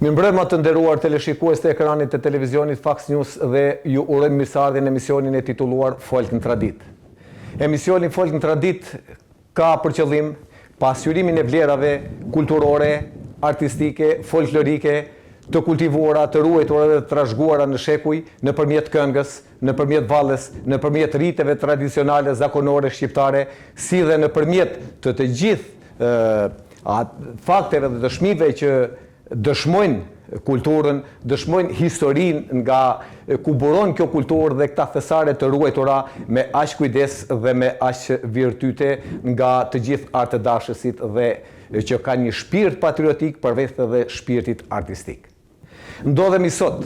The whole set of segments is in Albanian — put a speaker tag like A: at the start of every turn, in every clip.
A: Mirëmbrëma të nderuar teleshikues të ekranit të televizionit Fax News dhe ju urojmë mirëseardhjen në emisionin e titulluar Folk në Traditë. Emisioni Folk në Traditë ka për qëllim pasqyrimin e vlerave kulturore, artistike, folklorike, të kultivuara, të ruajtura dhe të trashëguara në shekuj nëpërmjet këngës, nëpërmjet valles, nëpërmjet riteve tradicionale zakonore shqiptare, si dhe nëpërmjet të të gjithë fakteve dhe dëshmive që dëshmojnë kulturën, dëshmojnë historinë nga ku buron kjo kulturë dhe këta thesare të ruajtura me aq kujdes dhe me aq virtyte nga të gjithë artëdashësit dhe që kanë një shpirt patriotik përveç edhe shpirtit artistik. Ndodhemi sot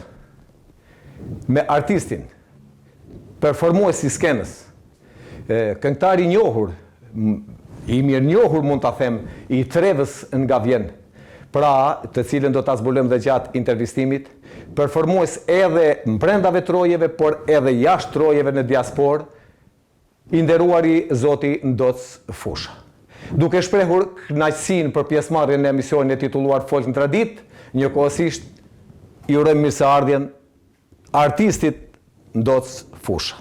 A: me artistin, performues i skenës, këngëtar i njohur, i mirënjohur mund ta them, i trevës nga vjen, pra të cilën do ta zbulojmë dhe gjatë intervistimit, performues edhe brenda vetë trojeve, por edhe jashtë trojeve në diasporë, I nderuari zoti Ndoc Fusha. Duke shprehur kënaqësinë për pjesëmarrjen në emisionin e titulluar Folk në Traditë, njëkohësisht i urojmë mirëseardhjen artistit Ndoc Fusha.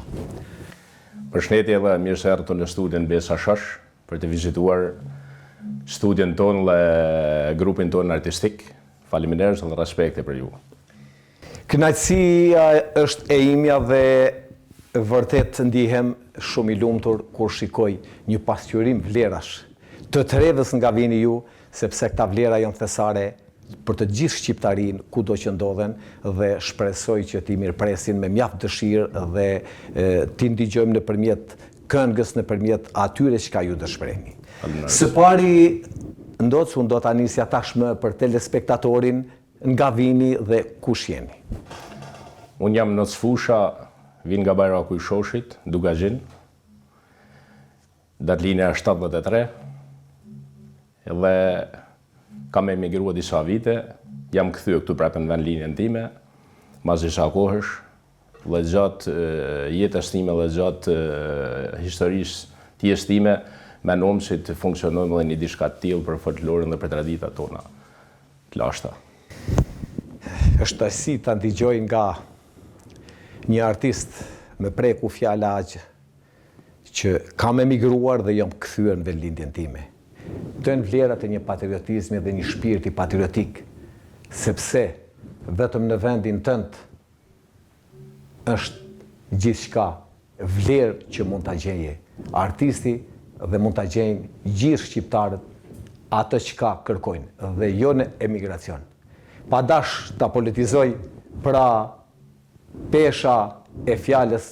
B: Përshëndetje dhe mirë se erdhët në studion Besa Shosh për të vizituar studion tonë dhe grupin tonë artistik. Faleminderit dhe respekte për ju.
A: Kënaqësia është e imja dhe vërtet ndihem shumë i lumtur kur shikoj një pasqyrim vlerash të trevës nga vini ju, sepse këta vlera janë thesare për të gjithë shqiptarinë kudo që ndodhen dhe shpresoj që t'i mirëpresin me mjaft dëshirë dhe t'i ndigjojmë nëpërmjet këngës nëpërmjet atyre çka ju do shprehni. Së pari Ndoc unë do ta nisja tashmë për telespektatorin Nga vini dhe kush jeni?
B: Unë jam Ndoc Fusha, vij nga Bajraku i Shoshit, Dukagjin. Datëlindja është 73 dhe kam emigrua disa vite, jam kthye këtu prapë në vendlindjen time, mas disa kohësh, dhe gjatë jetës time dhe gjatë historisë të jetës time, mendojmë si të funksionojmë edhe një diçka të tillë për folklorin dhe për traditat tona të lashta.
A: Është kënaqësi ta ndigjoj nga një artist më preku fjala aq që kam emigruar dhe jam kthyer në vendlindjen time. Këto janë vlerat e një patriotizmi dhe një shpirti patriotik, sepse vetëm në vendin tënd është gjithçka vlerë që mund ta gjeje artisti dhe mund ta gjejnë gjithë shqiptarët atë çka kërkojnë dhe jo në emigracion. Pa dash ta politizoj pra pesha e fjalës,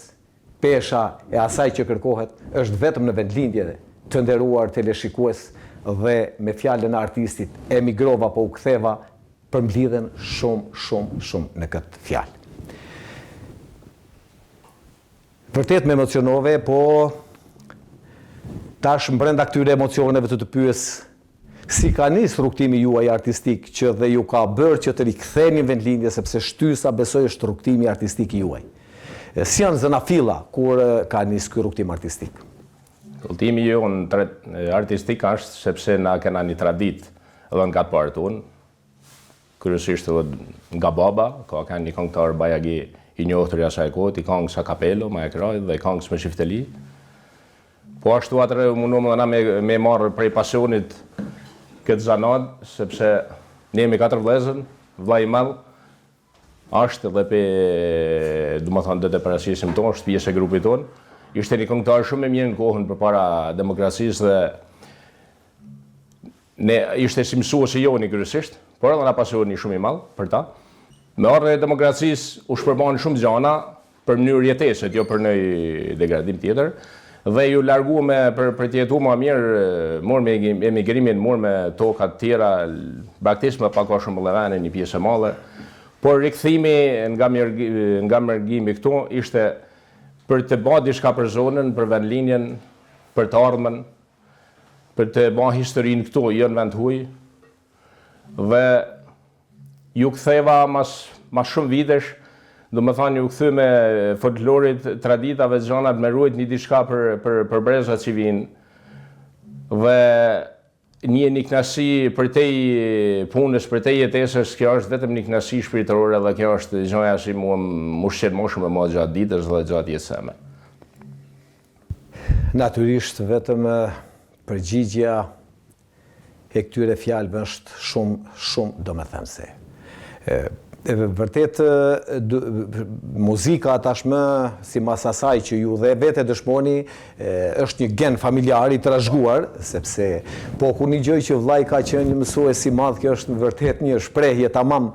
A: pesha e asaj që kërkohet është vetëm në vendlindje të nderuar teleshikues dhe me fjalën e artistit emigrova po u ktheva përmblidhen shumë shumë shumë në këtë fjalë. Vërtet më emocionove, po tash mbrenda këtyre emocioneve të të pyes si ka nis rrugëtimi juaj artistik që dhe ju ka bërë që të riktheheni në vendlindje sepse shtysa besoj është rrugëtimi artistik i juaj. Si janë zanafilla kur ka nis ky rrugëtim artistik?
B: Rrugëtimi jonë artistik është sepse na kena një traditë edhe nga të parët tonë, kryesisht edhe nga baba, ka kanë një këngëtar bajagi i njohur i asaj kohe, i kangës a kapelo, ma e krajt dhe kangës me çifteli. Po ashtu atëherë u munduam edhe na me, me marrë prej pasionit këtë zanat, sepse ne jemi katër vëllezër, vëllai i madh është dhe pe, domethanë, do të paraqesim tonë, është pjesë e grupit tonë. Ishte një këngëtar shumë i mirë në kohën përpara demokracisë dhe Ne ishte si mësuesi joni kryesisht, por edhe na pasioni shumë i madh për ta. Me ardhjen e demokracisë u shpërbanë shumë gjana për mënyrë jetese, jo për ndonjë degradim tjetër, dhe ju larguam për për të jetu ma mirë, mor me emigrimin, mor me toka të tjera, braktisëm pak a shumë edhe venin një pjesë e madhe. Por rikthimi nga nga mërgimi këtu ishte për të ba diçka për zonën, për vendlindjen, për të ardhmen, për të ba historinë këtu, jo në vend huj, dhe ju ktheva mas, mas shumë vitesh, domethanë ju kthy me folklorit, traditave, gjanat, me ruajt një diçka për, për, për brezat që vinë. Dhe Një një knaqësi përtej punës, përtej jetesës, kjo është vetëm një knaqësi shpirtërore dhe kjo është gjoja që mua më ushqen më shumë e më gjatë ditës dhe gjatë jetës seme.
A: Natyrisht vetëm përgjigja e këtyre fjalëve është shumë shumë domethënëse. E vërtet muzika tashmë simas asaj që ju dhe vetë e dëshmoni është një gen familjar i trashëguar, sepse po kur nigjoj që vllai ka qenë një mësues i madh, kjo është vërtet një shprehje tamam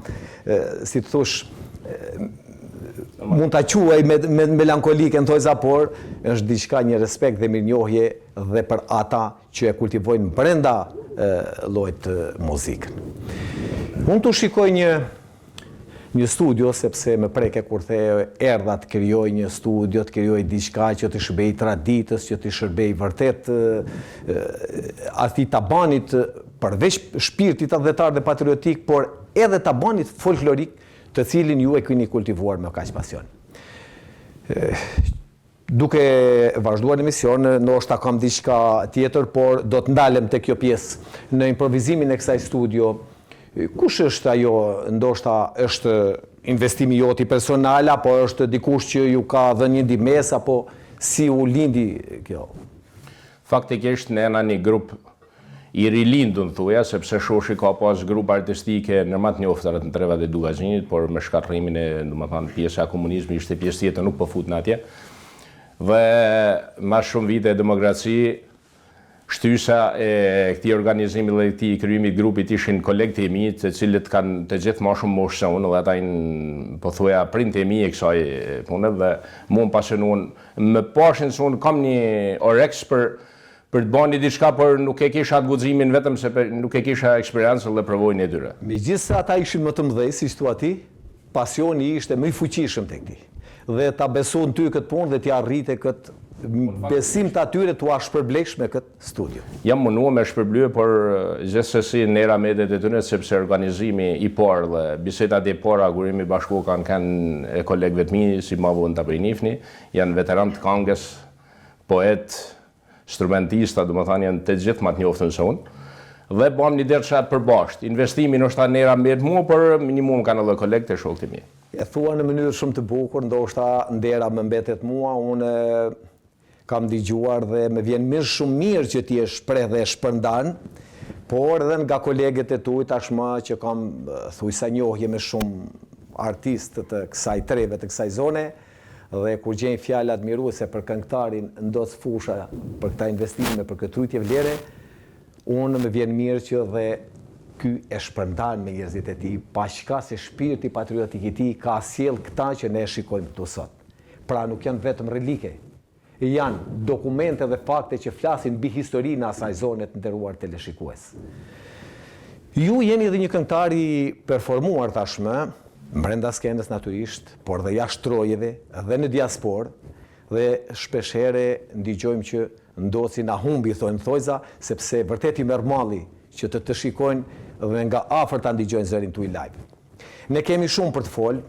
A: si të thush mund ta quaj me, me melankolike në thojza, por është diçka një respekt dhe mirënjohje dhe për ata që e kultivojnë brenda llojit muzikën. Unë të shikoj një një studio sepse më preke kur the erdha të krijoj një studio, të krijoj diçka që të shërbej traditës, që të shërbej vërtet atij tabanit përveç shpirtit atdhetar dhe patriotik, por edhe tabanit folklorik të cilin ju e keni kultivuar me kaq pasion. Duke vazhduar në emision, ndoshta kam diçka tjetër, por do të ndalem te kjo pjesë në improvizimin e kësaj studio. Kush është ajo, ndoshta është investimi joti personal apo është dikush që ju ka dhënë një ndihmesë apo si u lindi kjo?
B: Faktikisht ne jena një grup i rilindun thuja, sepse Shoshi ka pas grup artistike ndër ma të njoftarat në trevat e Dukagjinit, por me shkatërrimin e, domethënë, pjesa e komunizmit ishte pjesë tjetër, nuk po futna atje. Dhe mas shumë vite demokraci, shtysa e këtij organizimi dhe këtij krijimit grupit ishin kolegët e mi, të cilët kanë të gjithë ma shumë moshë se unë dhe ata janë pothuaja prindët e mi e kësaj pune dhe mu më pasionuan, më pashin se unë kam një oreks për Për të ba një diçka, por nuk e kisha atë guximin vetëm se nuk e kisha eksperiencën dhe përvojën e tyre.
A: Megjithëse ata ishin më të mëdhenj, siç thua ti, pasioni ishte më i fuqishëm tek ti. Dhe ta besuan ty këtë punë dhe ti arrite këtë besim të atyre t'ua shpërblesh me këtë studio.
B: Jam munue me shpërblye, por gjithsesi ndera mbetet e tyre sepse organizimi i parë dhe bisedat e para kur jemi bashku kanë qenë e kolegëve të mi, si ma vonë ta po i njihni, janë veteranë të kangës, poetë, instrumentista, domethanë janë të gjithë ma të njoftun se unë, dhe bamë një diçka të përbashkët. Investimi ndoshta ndera mbet mua, por ndihmu më kanë edhe kolegët e shokët e
A: mi. E thua në mënyrë shumë të bukur, ndoshta ndera më mbetet mua, unë kam dëgjuar dhe më vjen mirë shumë mirë që ti e shpreh dhe e shpërndan, por edhe nga kolegët e tu tashmë që kam thuajse njohje me shumë artistë të kësaj treve, të kësaj zone, Dhe kur gjejnë fjalë admiruese për këngëtarin Ndoc Fusha për këta investime, për këtë rritje vlere, unë më vjen mirë që dhe ky e shpërndan me njerëzit e tij, paçka se shpirti patriotik i tij ka sjellë këta që ne shikojmë këtu sot. Pra nuk janë vetëm relike, janë dokumente dhe fakte që flasin mbi historinë e asaj zone të nderuar teleshikues. Ju jeni edhe një këngëtar i performuar tashmë, brenda skenës natyrisht, por dhe jashtë trojeve dhe në diasporë, dhe shpeshherë ndigjojmë që Ndoci na humbi thonë thojza, sepse vërtet i merr malli që të të shikojnë dhe nga afër ta ndigjojnë zërin tuaj live. Ne kemi shumë për të folë,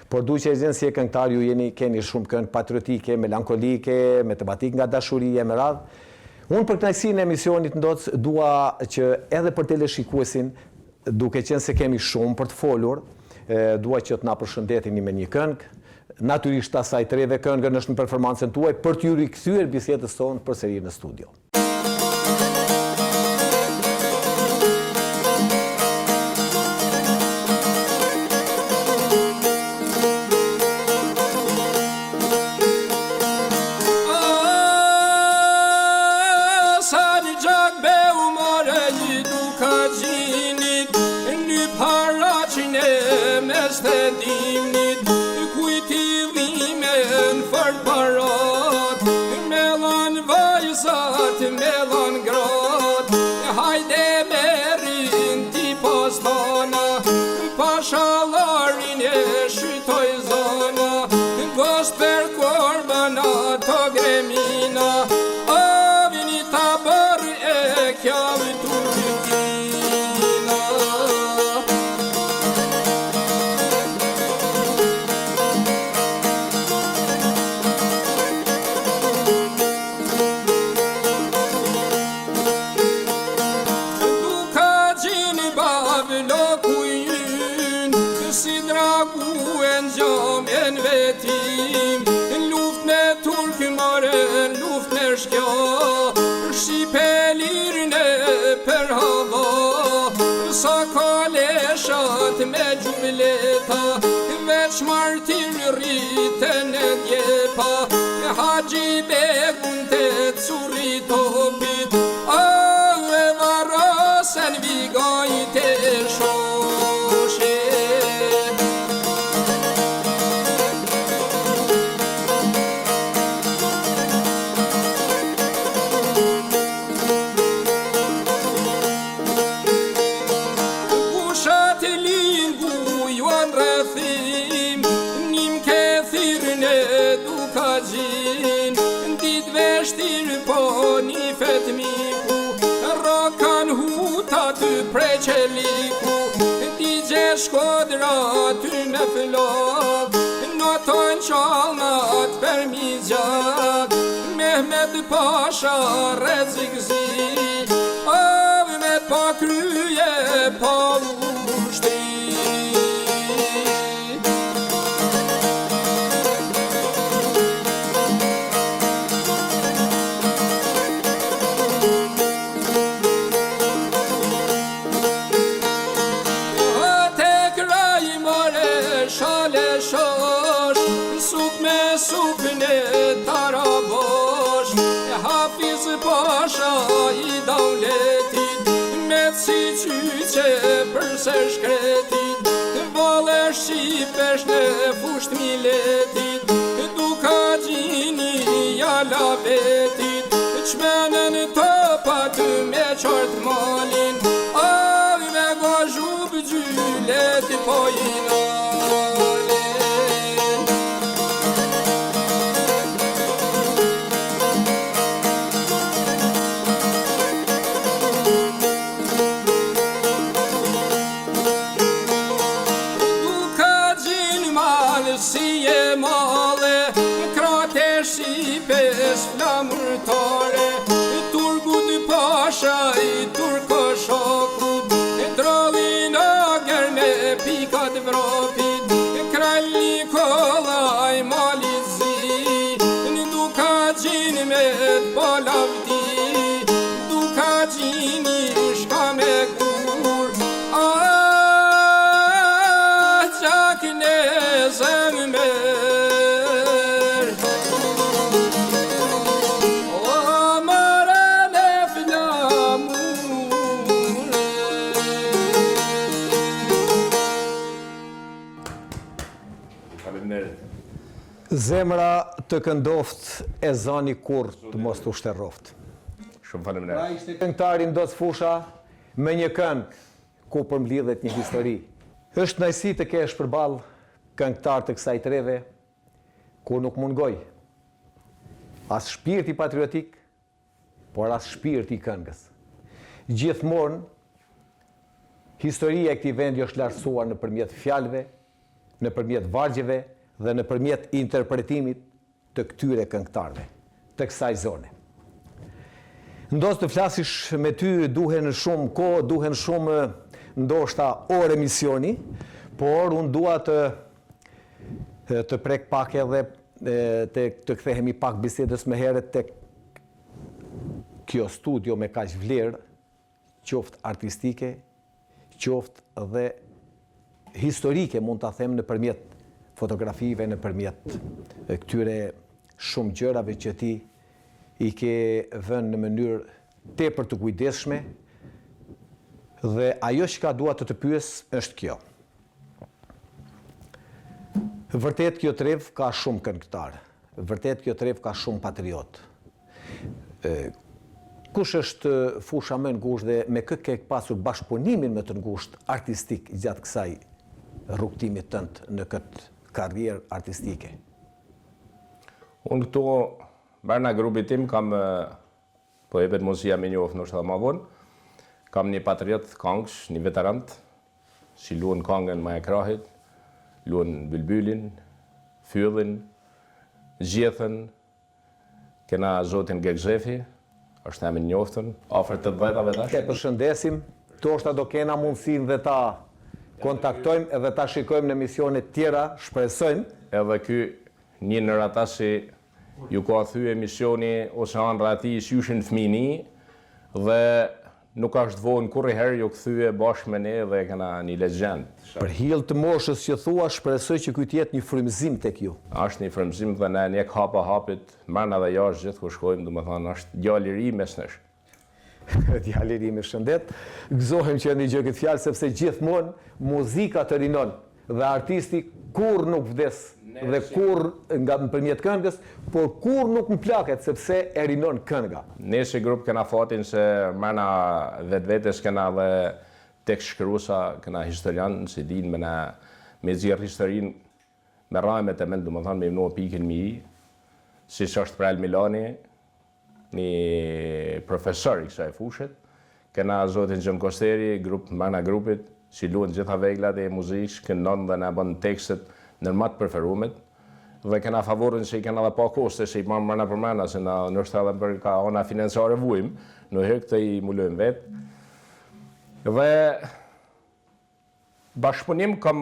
A: Por duke qenë si këngëtar ju jeni keni shumë këngë patriotike, melankolike, me tematikë nga dashuria e me radhë. Unë për kënaqësinë e emisionit Ndoc dua që edhe për teleshikuesin, duke qenë se kemi shumë për të folur, dua që të na përshëndetini me një këngë, natyrisht të asaj treve këngën është në performancën tuaj për t'ju rikthyer bisedës sonë përsëri në studio.
C: kjo Shqipe lirë nëpër hava Sa kaleshat me gjumleta Veç martir rritën e djepa Haxhi begun të curri topit E varrosen vigajt e shoshit. Bushat lingu juan rrethim Nim ke thirë në Dukagjin Dit veshtir po një fetmiku Rrokan hutat prej çeliku Digje Shkodra ty me flok Notojnë çallnat për mi gjak Mehmet Pasha rrezik zi Ave pa krye pa ushtri Te kraj more shale shosh Sup me sup në tarabosh Hafiz pasha i dauletit Me si qyqe përse shkretit Valle shqipesh në fusht miletit Dukagjini ja lavetit Çmenën topat me qartë malin Aj me gazhub gjylet po i nalin Dukagjin mal si e male Krate shqipes flamurtare Turgut pasha i turko shokut Drollin ager me pikat vropit Kralj Nikollaj malit zi Në Dukagjin me t'palavdi Dukagjini shka me gur Ah, gjak në zemër O marën e flamure
B: Faleminderit.
A: Zemra të këndoft e zani kurrë të mos t'u shterroft.
B: Shumë faleminderit.
A: Pra ishte këngëtari Ndoc Fusha me një këngë ku përmblidhet një histori. Është kënaqësi të kesh përballë këngëtarë të kësaj treve ku nuk mungoi as shpirti patriotik, por as shpirti i këngës. Gjithmonë historia e këtij vendi është lartësuar nëpërmjet fjalëve, nëpërmjet vargjeve dhe nëpërmjet interpretimit të këtyre këngëtarëve të kësaj zone. Ndoc të flasish me ty duhen shumë kohë, duhen shumë ndoshta orë emisioni, por unë dua të të prek pak edhe të të kthehemi pak bisedës më herët tek kjo studio me kaq vlerë, qoftë artistike, qoftë dhe historike mund ta them nëpërmjet fotografive, nëpërmjet këtyre shumë gjërave që ti i ke vënë në mënyrë tepër të kujdesshme dhe ajo çka dua të të pyes është kjo. Vërtet kjo trevë ka shumë këngëtarë, vërtet kjo trevë ka shumë patriotë. Kush është fusha më e ngushtë dhe me kë ke pasur bashkëpunimin më të ngushtë artistik gjatë kësaj rrugëtimit tënd në këtë karrierë artistike?
B: Unë këtu brenda grupit tim kam po jepet mundësia me njoft ndoshta edhe ma vonë, kam një patriot t'kangës, një veterant, si luan kangën Maja Krahit, luan bylbylin, fyllin, gjethen, Kena zotin Gegzefi, është emër i njoftun, afër tetëdhjetave tash.
A: E përshëndesim, ndoshta do kena mundësinë dhe ta kontaktojmë edhe ta shikojmë në emisione tjera, shpresojmë.
B: Edhe ky një ndër ata si. Ju ka thy emisioni ose andrra e tij qysh në fëmini dhe nuk asht vonë kurrëherë ju kthye bashkë me ne dhe e kena një legjendë.
A: Për hir të moshës që thua shpresoj që ky të jetë një frymëzim tek ju.
B: Asht një frymëzim dhe na e ndjek hapa hapit mrena dhe jashtë gjithë ku shkojmë domethënë asht djalë i ri mes nesh.
A: Djalë i ri me shëndet. Gëzohem që e ndigjoj këtë fjalë sepse gjithmonë muzika të rinon dhe artisti kurrë nuk vdes dhe kurrë nga nëpërmjet këngës, por kurrë nuk mplaket sepse e rinon kënga.
B: Ne si grup kena fatin se mrena vetvetes kena edhe tekstshkruesa, kena historianë që dinë me na me nxjerrë historinë me rrajë me temel, domethënë me i vnu pikën mi i, siç është Prel Milani, Një profesor i kësaj fushe, kena zotin Gjon Kosteri, grup mrena grupit, që luan gjitha veglat e muzikës, këndon dhe na bën tekstet ndër ma të preferumet, dhe kena favorin se i kena edhe pa koste, se i bën mrena për mrena, se na ndoshta edhe për ka ana financiare vujmë, ndonjëherë këtë i mbulojmë vetë. Dhe Bashkëpunim kam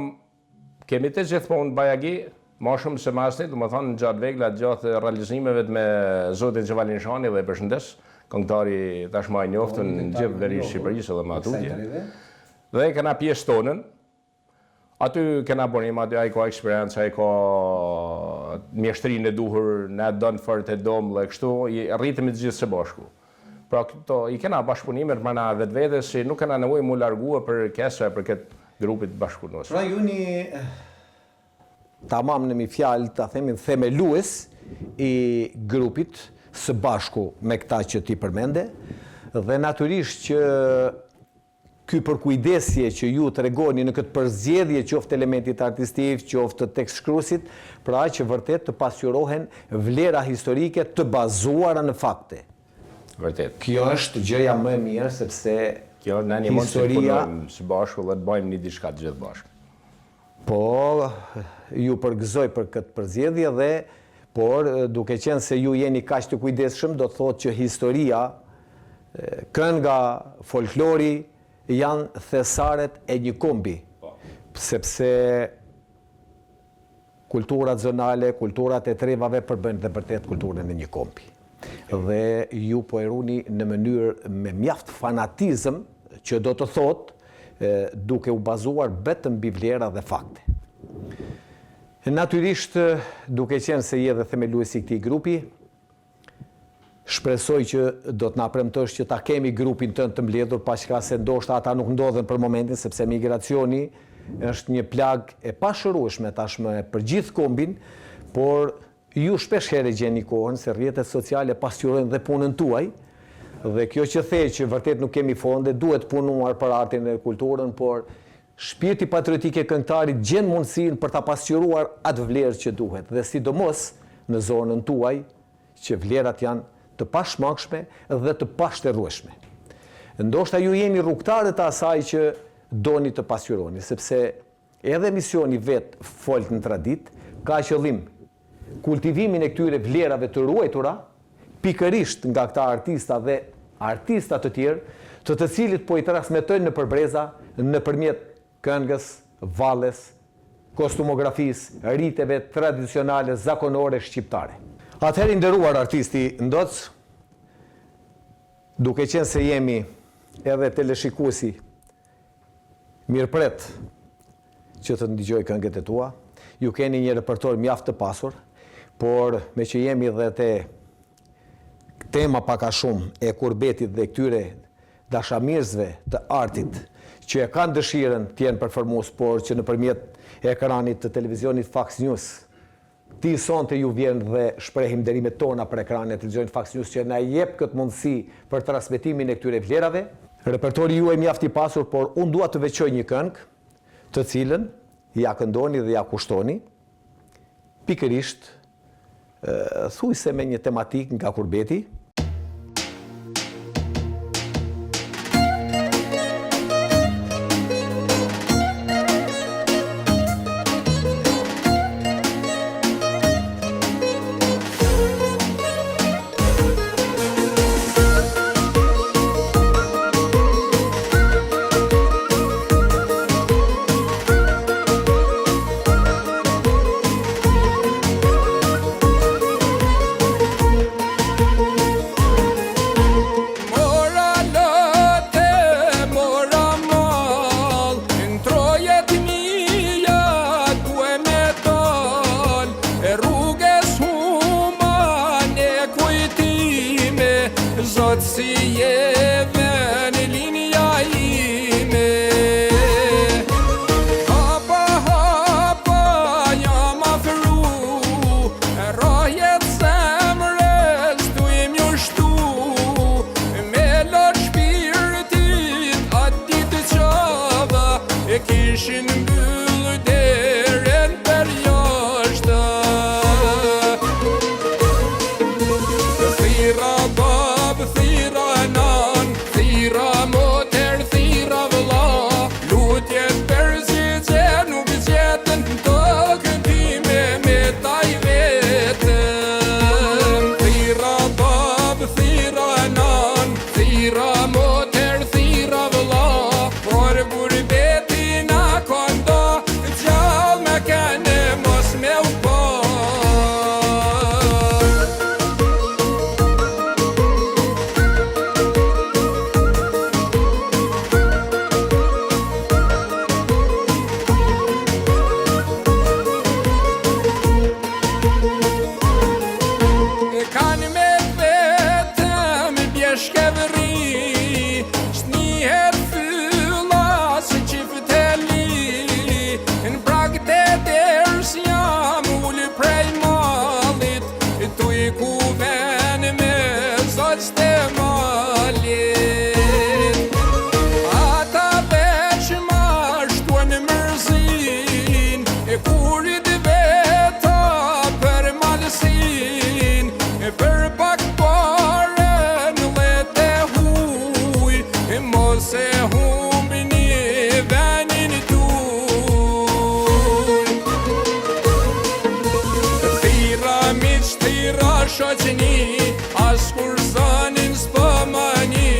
B: kemi të gjithmonë bajagi, ma shumë se me asni, domethënë gjatë veglat, gjatë realizimeve me zotin Xheval Nishani dhe e përshëndes, këngëtari tashmë i njoftun në gjithë veri Shqipërisë edhe ma tutje. Dhe kena pjesë tonën, aty kena punim, aty ai ka eksperiencë, ai ka mjeshtrinë e duhur, na don fort e dom dhe kështu, i rritemi të gjithë së bashku. Pra këto i kena bashkëpunimet mrena vetvetes që nuk kena nevojë mu largue për kesa e përket grupit bashkëpunues.
A: Pra ju një tamam në një fjalë ta themi themelues i grupit së bashku me këta që ti përmende dhe natyrisht që Ky përkujdesje që ju tregoni në këtë përzgjedhje qoftë elementit artistiv, qoftë të tekstshkruesit, pra që vërtet të pasqyrohen vlera historike të bazuara në fakte.
B: Vërtet.
A: Kjo është gjëja më e mirë sepse
B: Kjo na ndihmon që të punojmë së bashku dhe të bëjmë një diçka të gjithë bashkë.
A: Po, ju përgëzoj për këtë përzgjedhje dhe por duke qenë se ju jeni kaq të kujdesshëm, do të thotë që historia, kënga, folklori janë thesaret e një kombi, sepse kulturat zonale, kulturat e trevave përbëjnë dhe vërtet kulturën e një kombi. Dhe ju po e runi në mënyrë me mjaft fanatizëm, që do të thotë duke u bazuar vetëm mbi vlera dhe fakte. Natyrisht, duke qenë se je dhe themeluesi i këtij grupi, shpresoj që do të na premtosh që ta kemi grupin tënd të mbledhur, paçka se ndoshta ata nuk ndodhen për momentin, sepse migracioni është një plagë e pashërueshme tashmë për gjithë kombin, por Ju shpesh herë e gjeni kohën se rrjetet sociale pasqyrojnë dhe punën tuaj, dhe kjo që the që vërtet nuk kemi fonde, duhet punuar për artin dhe kulturën, por shpirti patriotik e këngëtarit gjen mundësinë për ta pasqyruar atë vlerë që duhet dhe sidomos në zonën tuaj që vlerat janë të pashmangshme dhe të pashterrueshme. Ndoshta ju jeni rrugëtarët e asaj që doni të pasqyroni, sepse Edhe emisioni vetë Folk në Traditë ka qëllim kultivimin e këtyre vlerave të ruajtura pikërisht nga këta artista dhe artista të tjerë, të të cilët po i transmetojnë nëpër breza nëpërmjet këngës, valles, kostumografisë, riteve tradicionale zakonore shqiptare. Atëherë i nderuar artisti Ndoc, duke qenë se jemi edhe teleshikuesi Mirëpret që të ndigjoj këngët e tua. Ju keni një repertor mjaft të pasur, por meqë jemi dhe te tema pak a shumë e kurbetit dhe këtyre dashamirësve të artit që e kanë dëshirën të jenë performues, por që nëpërmjet ekranit të televizionit Fax News Ti sonte ju vjen dhe shprehim nderimet tona për ekranin e televizionit Fax News që na jep këtë mundësi për transmetimin e këtyre vlerave. Repertori juaj mjaft i pasur, por unë dua të veçoj një këngë, të cilën ia këndoni dhe ia kushtoni pikërisht thujse me një tematikë nga kurbeti.
C: Sot si je vendlindja ime Hapa hapa jam afru Rrahjet zemrës tuj m'ju shtu Me lot shpirtit atë ditë qava E kishin mbyllë derën përjashta Thirra babë, thirra nanë Thirra motër, thirra vëlla Lutjet përgjigje nuk gjetën Tokën time meta i vetëm Thirra babë, thirra nanë Thirra motër, thirra vëlla Por gurbeti na ka nda Gjallë me kene mos me u pa. E kanë me vetëm bjeshkë e vri S'nihet fylla si çifteli Në prag të derës jam ulë prej mallit Tuj kuven me zogjtë e malit Ata veç ma shtuen mërzin E kur i veta për malsin E për pak pare në let e huj E mos e humbni venin tuj Thirra miq, thirra shoqni As kur zanin s'po mani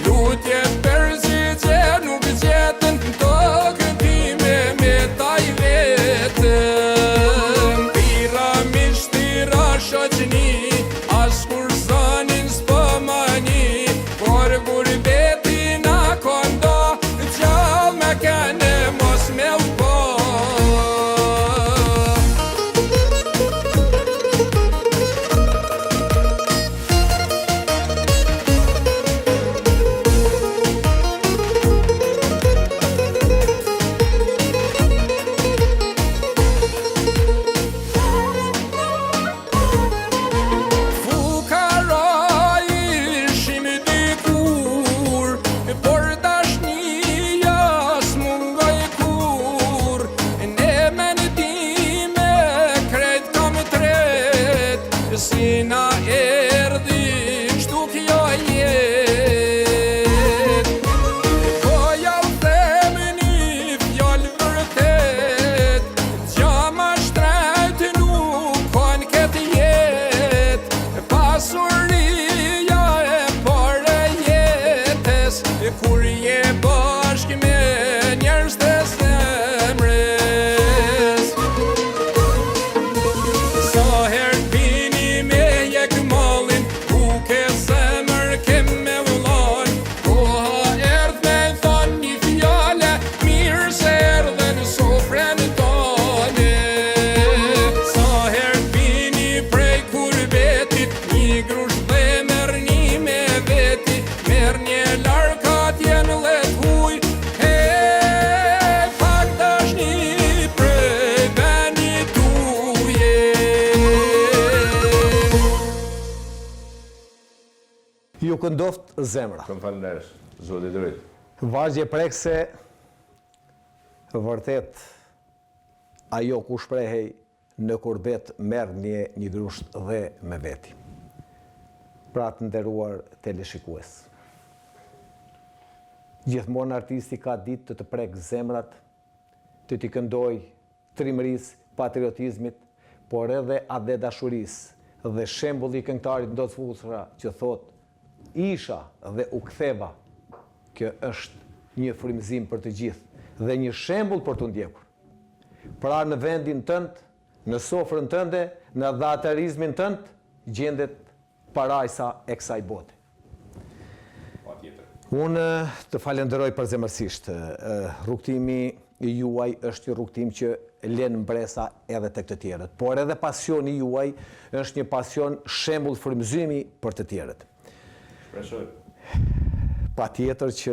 C: Lutjet përgjigje nuk gjetën Tokën time meta i vetëm Thirra miq, thirra shoqni As kur zanin s'po mani Por gurbeti na ka nda Gjallë me kene mos me u pa. Fukara ishim dikur, por dashnia s'mungoi kur. Ne mendime krejt kam tret, si na erdhi kështu kjo jetë. Po jau them një fjalë vërtet, gja ma shtrejt nuk ka në këtë jetë. Pasuria e parë e jetës, kur je bashkë me njerëz të zemrës. Sa herë vini me jek mallin, ku ke zemër kem me vllan. Koha erdh me thon një fjale, mirë se erdhe në sofrën tonë. Sa herë vini prej kurbetit, një grush dhe merrni me veti, merr një larkat jenë let huj, e pak dashni prej venit tuje.
A: Ju këndoft zemra.
B: Shumë faleminderit, Zoti drejt.
A: Vargje prekse vërtet ajo ku shprehej në kurbet merr një një grusht dhe me veti. Pra të nderuar teleshikues. Gjithmonë artisti ka ditë të të prek zemrat, të t'i këndoj trimërisë, patriotizmit, por edhe atdhedashurisë dhe shembulli i këngëtarit Ndoc Fusha që thot isha dhe u ktheva. Kjo është një frymëzim për të gjithë dhe një shembull për të ndjekur. Pra në vendin tënd, në sofrën tënde, në dhatarizmin tënd, gjendet parajsa e kësaj bote.
B: Patjetër.
A: Unë të falenderoj përzemërsisht. Rrugtimi juaj është një rrugtim që lën mbresa edhe tek të tjerët, por edhe pasioni juaj është një pasion shembull frymëzimi për të tjerët.
B: Shpresoj.
A: Patjetër që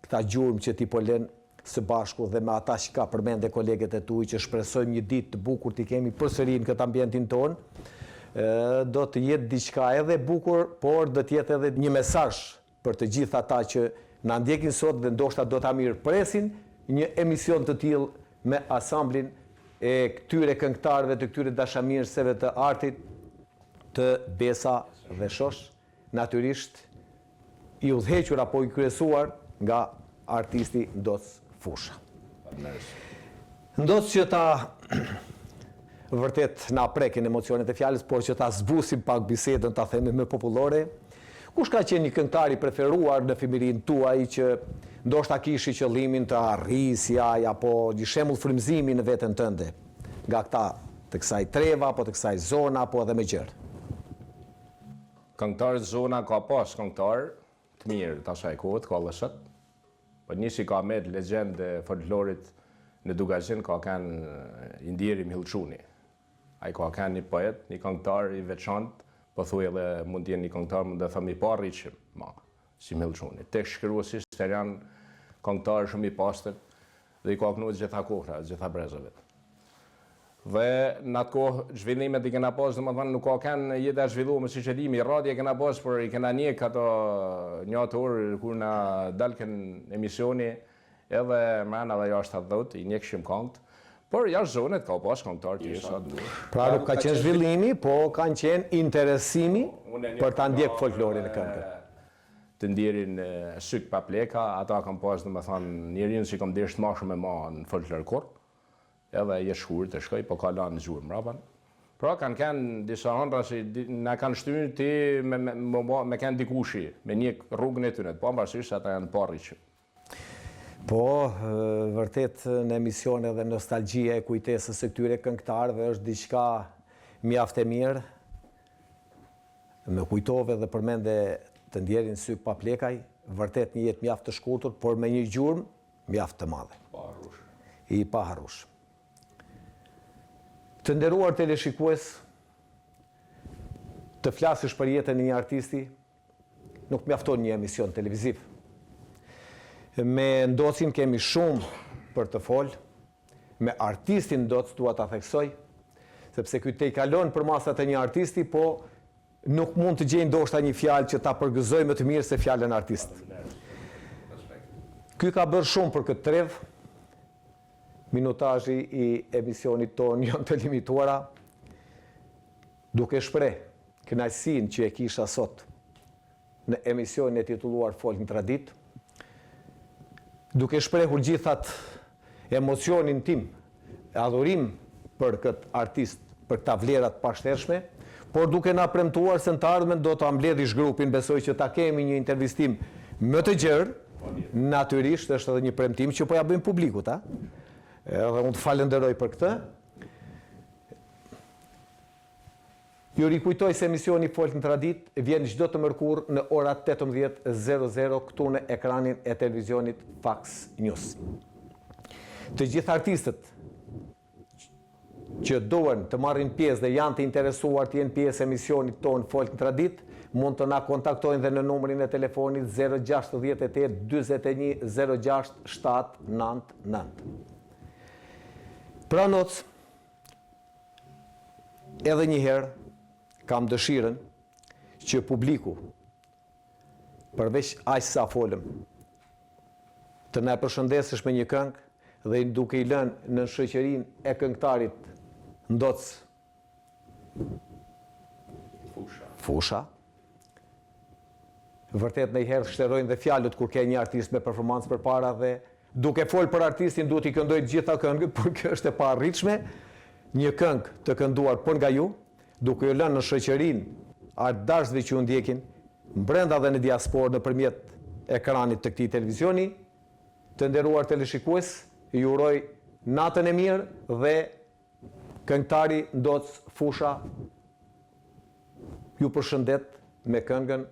A: këta gjurmë që ti po len së bashku dhe me ata çka përmende kolegët e tu që shpresojmë një ditë të bukur t'i kemi përsëri në këtë ambientin tonë, do të jetë diçka edhe e bukur, por do të jetë edhe një mesazh për të gjithë ata që na ndjekin sot dhe ndoshta do ta mirëpresin një emision të tillë me asamblin e këtyre këngëtarëve të këtyre dashamirëseve të artit të Besa dhe Shosh, natyrisht i udhëhequr apo i kryesuar nga artisti Ndoc Fusha. Ndoc që ta vërtet na prekin emocionet e fjalës, por që ta zbusim pak bisedën, ta themi më popullore, kush ka qenë një këngëtar i preferuar në fëmijërinë tuaj që ndoshta kishi qëllimin të arrij si ai apo një shembull frymëzimi në veten tënde nga këta të kësaj treva apo të kësaj zona apo edhe më gjerë?
B: Këngëtarë zona ka pas këngëtarë të mirë të asaj kohe, ka dhe sot. Po një si ka met legjendë e folklorit në Dukagjin ka kenë i ndjeri Mhill Çuni. Ai ka kenë një poet, një këngëtar i veçantë, po thuj edhe mund të jenë një këngëtar mund të them i paarritshëm, ma, si Mhill Çuni. Tekstshkruesi janë këngëtar shumë i pastër dhe i ka knu gjitha kohra, gjitha brezave. Dhe në atë kohë zhvillimet i kena pas, domethënë nuk ka kenë jeta e zhvillume siç e dimi, radio e kena pas, por i kena njek ato një atë orë kur na dalken emisioni edhe mrena dhe jashtë atdheut, i njekshim kangët, por jashtë zonet ka pas këngëtar tjerë sa duhesh.
A: Pra nuk ka qenë zhvillimi, po kanë qenë interesimi për ta ndjek folklorin e këngën.
B: Të ndjerin Sykë Papleka, ata kam pas domethënë njeriun që kam deshtë ma shumë e ma në folklor kurrë. Edhe jetë shkurt e shkoi, po ka lanë gjurmë mbrapa. Pra kanë kenë disa ëndrra që na kanë shty ti me me me, me kenë dikushi, me njek rrugën e tyre, pavarësisht se ata janë t'paarritshëm.
A: Po, vërtet në emision edhe nostalgjia e kujtesës së këtyre këngëtarëve është diçka mjaft e mirë. Më kujtove dhe përmende të ndjerin Sykë Paplekaj, vërtet një jetë mjaft të shkurtër, por me një gjurmë mjaft të madhe. I paharrueshëm. Të nderuar teleshikues, të flasësh për jetën e një artisti nuk mjafton një emision televiziv. Me Ndocin kemi shumë për të folë, me artistin Ndoc dua ta theksoj, sepse ky tejkalon përmasat e një artisti, po Nuk mund të gjej ndoshta një fjalë që ta përgëzoj më të mirë se fjalën artist. Ky ka bërë shumë për këtë trevë. Minutazhi i emisionit tonë janë të limituara. Duke shpreh kënaqësinë që e kisha sot në emisionin e titulluar Folk në Traditë, duke shprehur gjithë atë emocionin tim e adhurim për këtë artist, për këta vlera të pashtershme, por duke na premtuar se në të ardhmen do ta mbledhish grupin, besoj që ta kemi një intervistim më të gjerë, natyrisht është edhe një premtim që po ja bëjmë publikut, a? Edhe unë të falënderoj për këtë. Ju rikujtoj se emisioni Folk në Traditë vjen çdo të mërkurë në ora 18:00 këtu në ekranin e televizionit Fax News. Të gjithë artistët që duan të marrin pjesë dhe janë të interesuar të jenë pjesë e emisionit tonë Folk në Traditë, mund të na kontaktojnë dhe në numrin e telefonit 068 41 06 799. Pra Ndoc, Edhe një herë kam dëshirën që publiku, përveç aq sa folëm, të na e përshëndesësh me një këngë dhe duke i lënë nën shoqërinë e këngëtarit Ndoc
B: Fusha.
A: Fusha. Vërtet ndonjëherë shterojnë dhe fjalët kur ke një artist me performancë përpara dhe duke fol për artistin duhet t'i këndoj të gjitha këngët, por kjo është e paarritshme. Një këngë të kënduar por nga ju, duke ju lënë në shoqërinë artdashësve që ju ndjekin brenda dhe në diasporë nëpërmjet ekranit të këtij televizioni. Të nderuar teleshikues, ju uroj natën e mirë dhe Këngëtari Ndoc Fusha ju përshëndet me këngën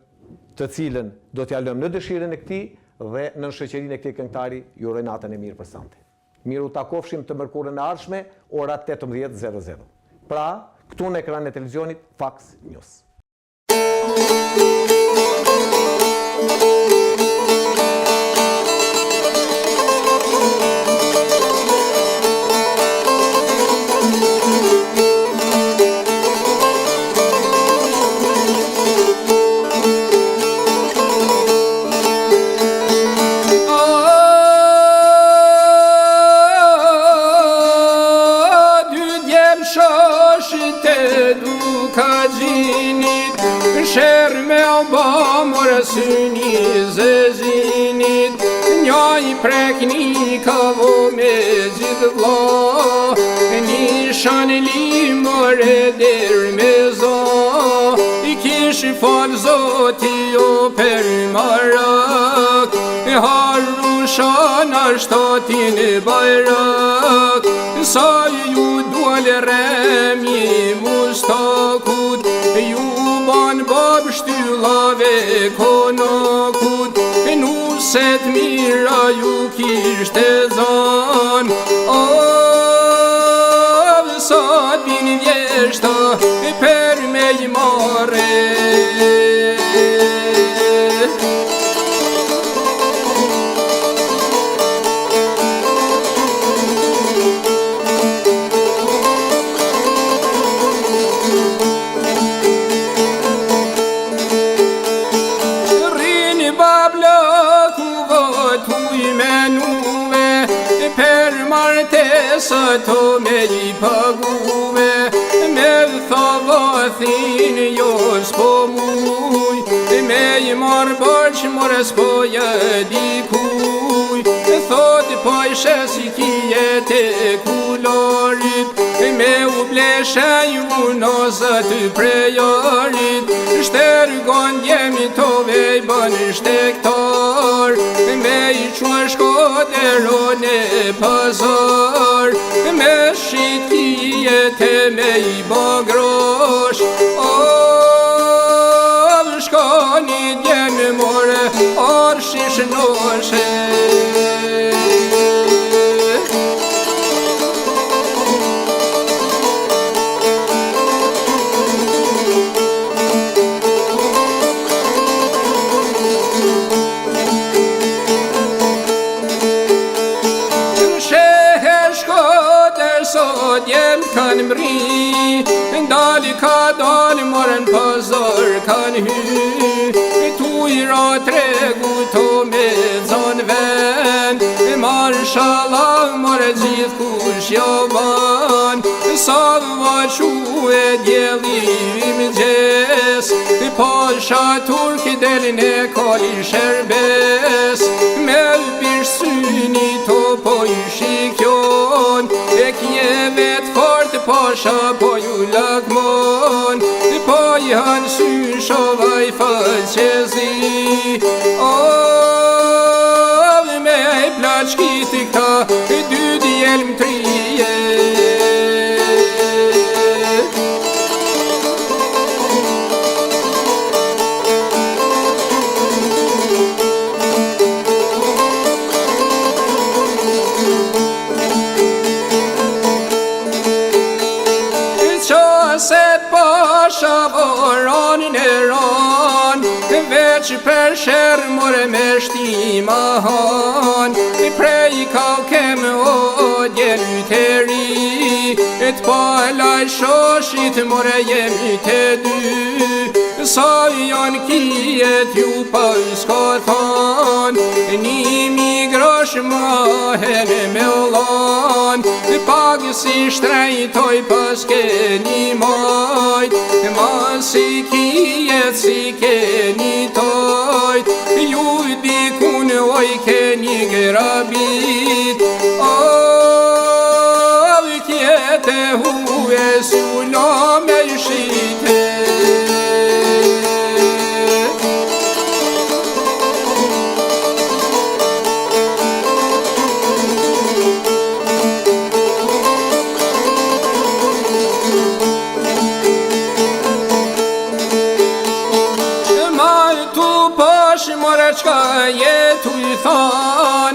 A: të cilën do t'ia lëmë në dëshirën e këtij dhe nën shoqërinë e këtij këngëtari ju uroj natën e mirë për sonte. Mirë u takofshim të mërkurën e ardhshme, ora 18:00. Pra, këtu në ekranin e televizionit Fax News.
C: Dy djem shoshit e Dukagjinit Sherr me u bo more syni zezinit Njoj prek një kavo me gjithë vlla Një shanli more der me zo I kish falë zoti jo për marak Harushan ashtatin bajrak Sa ju dual remi mustakut Ju ban bab shtyllave konakut Nuset mira ju kishte zan Oh, sa bin vjeshta per me i marre Rrini babla ku votuj menuve Per martesë to me i paguve Me thavathin jo s'po muj Me i marrë borq more s'po jë dikuj Thot po i shes i kije të kulorit Me u bleshe ju nozët prejorit Shtergon djemi tove i bën shtektor Me i qua shkodero në pazar Me shit kije të me i bo grosh O, shkoni djemë more Orshish noshe Sheher shkoder sot jem kanë mri Dali ka dali morën pazar kanë hy Tu i ra tregu to me zonë ven Marshallah more gjithë kush jo ban Sa vaqu e djeli i mëgjes Pasha turk delin e koli sherbes Me bish syni to po i shikjon E kje vet fort pasha po ju lakmon Po i han sy shovaj faqezi O, me plaçkit këta dy djelm trije Qa se pasha voranin e ran Veç për sherr more me shtima han Prej ka kem o djel të ri Të palaj shoshit more jemi të dy Sa janë kijet ju pas ka than Një mi grosh ma hene me lan Pak si shtrejtoj pas keni majt Ma si kijet si keni tajt Ju dikun oj keni grabit O, kjete hue s'u me shite Ma tu pash more qka je tu i than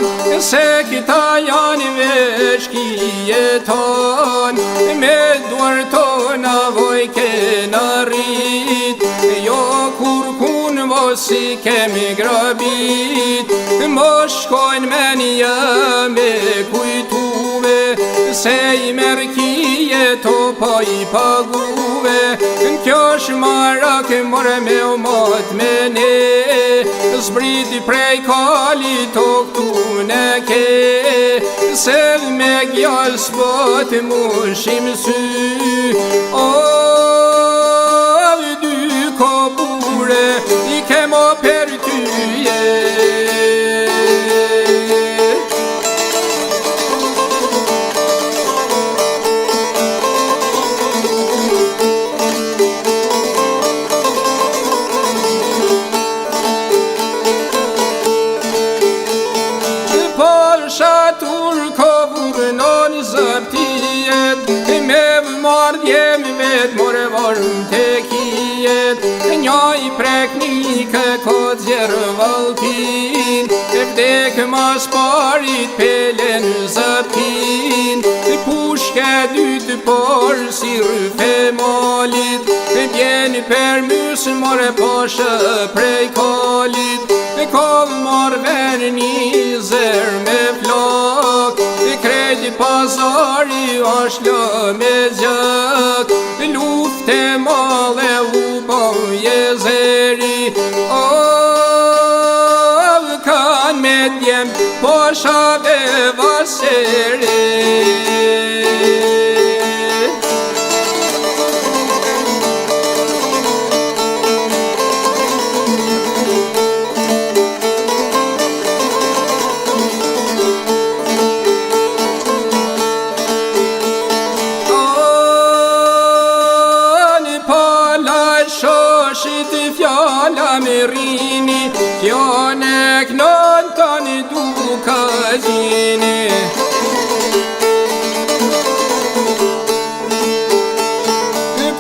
C: Se këta janë veç kijeton Me duar tona voj kena rrit Jo kur kun vos si kemi grabit Mos shkojnë menja me kujtuve Se i merkije to pa i paguve Kjo është marak more me u mat me ne Zbriti prej kali to këtu në ke Se me gjallë s'po të mushim sy O, dy kobure i kemo per tyje. Pasha turko vurnon zëptijet Me marrë djem vet more varëm të kijet. Njaj prek një kë zjerë valltin E vdek mas parit pelen zëptin. Pushke dytë por si rryfe malit Bjen per mys more pashë prej kalit. Ka marrë ven një zer me flak Krejt pazari është lë me gjak. Lufte male u bo jezeri O, kanë me djem pasha dhe vaseri. Anë pala shoshit fjala me rini Kjo në knon tani duka gjini.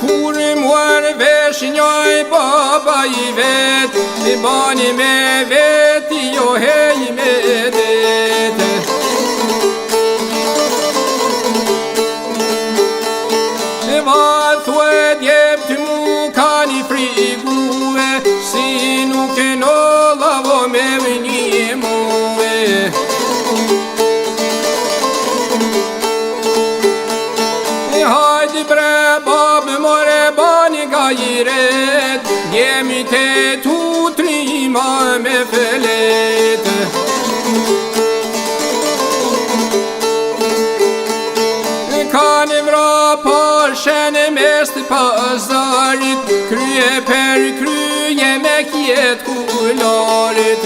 C: Kur muar vesh njoj baba i vet I bani me veti jo hej me det. Va thue djept mu kanë i frigue Si nuk e nollavo me një muve. Hajde bre babë more bani gajret Jemi te tu trima me felet. Kanë vra pashen e mes të pazarit Krye per krye me kjet kularit.